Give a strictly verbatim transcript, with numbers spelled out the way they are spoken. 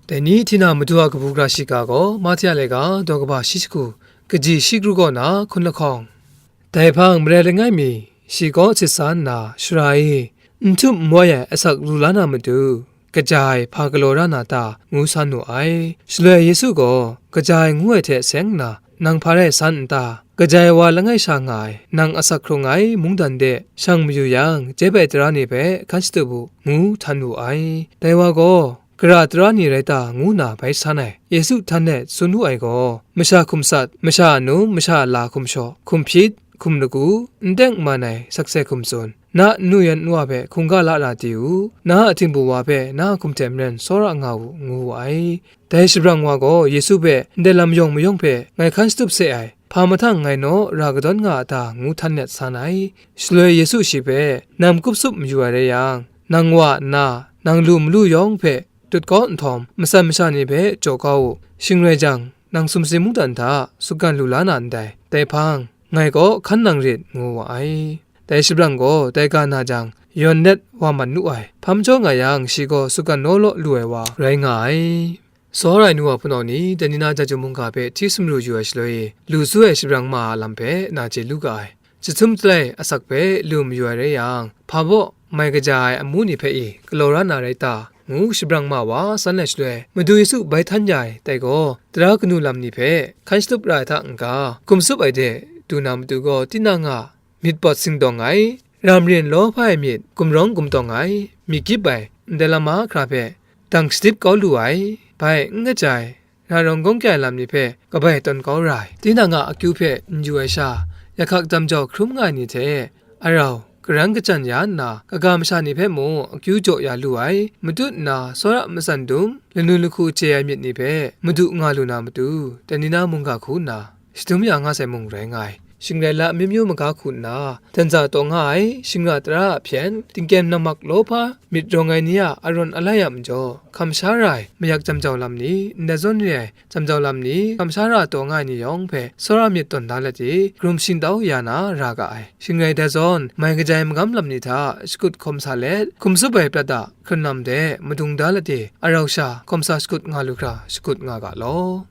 Dai ni hti na Madu a kabu gara shiga gaw Mahte a laika daw kaba shi shagu, kaji shi kru kaw na hkun lahkawng. Dai hpang marai langai mi, shi kaw sit sa nna shara e, n htum n wai ai asak lu la na matu, kaja ai hpa galaw ra na ta, ngu san wu ai. Shaloi Yesu gaw, kaja ai ngu ai hte seng nna, "Nang hpa rai san n ta? Kaja ai wa langai sha nga ai, nang asak hkrung ai mungdan de shang mayu yang, jep ai tara ni hpe hkan shatup u," ngu htan wu ai. Dai wa gaw, "Gara tara ni rai ta?" ngu nna bai san ai. Yesu htan let tsun wu ai gaw, masha hkum sat, masha a num, masha a la hkum shaw, hkum hpyit, hkum lagu, n teng n man ai sakse hkum tsun, na nnu yan nwa hpe hkungga la ra di u, na a htingbu wa hpe na a hkum hte maren tsawra nga u, ngu wu ai. Dai shabrang wa gaw Yesu hpe ndai lam yawng mayawng hpe ngai hkan shatup se ai, hpa mahtang ngai naw ra kadawn nga a ta? ngu htan let san ai. Shaloi Yesu shi hpe, "Nang kup sup mayu ai rai yang, nang wa nna, nang lu malu yawng hpe tut kau nhtawm, matsan masha ni hpe jaw kau u. Shing rai jang, nang sumsing mungdan hta sutgan lu la na ndai. Dai hpang, ngai kaw hkan nang rit," ngu wa ai. Dai shabrang gaw dai ga na jang, yawn let wa mat nu ai. Hpa majaw nga yang, shi gaw sutgan law law lu ai wa rai nga ai. Tsawra ai nu wa hpunau ni, dai ni na Chyeju mungga hpe hti sumru yu ai shaloi, lu su ai shabrang ma a lam hpe na chye lu ga ai. Jahtum jalai asak hpe lu mayu ai rai yang, hpa baw mai kaja ai amu ni hpe i galaw ra na rai ta? ngu shabrang ma wa san ai shaloi, Madu Yesu bai htan ya ai dai gaw, tara kanu lam ni hpe hkan shatup ra ai hta n-ga, hkum tsup ai de du na matu gaw, tinang a myit pawt singdawng ai, ram rin law hpa ai myit, gumrawng gumtawng ai, myit gyip ai, ndai lam mahkra hpe dang shadip kau lu ai, bai n kaja ai, ra rawng kawng kya ai lam ni hpe kabai tawn kau ra ai, tinang a akyu hpe n yu ai sha, yahkak damjau hkrum nga ai ni hte arau karan kachyan ya nna, kaga masha ni hpe mung akyu jaw ya lu ai, matut nna tsawra matsan dum, lanu lahku chye ai myit ni hpe madu nga lu na matu, dai ni na mungga hku nna shadum ya nga sai mung rai nga ai. Shing rai la, amyu myu maga hku nna, danza taw nga ai, shingra tara a hpyen, tingkyem nammak lawhpa, myit rawng ai ni a arawn alai a majaw, hkam sha ra ai, mayak jamjau lam ni, ndai zawn re ai, jamjau lam ni, hkam sha ra taw nga ai ni yawng hpe, tsawra myit tawn da let i, grum shingtau ya na ra ga ai. Shing rai dai zawn, mai kaja ai magam lam ni hta shakut hkawm sa let, hkum tsup ai prat a hkrun lam de madung da let i, arau sha hkawm sa shakut nga lu hkra shakut nga ga law.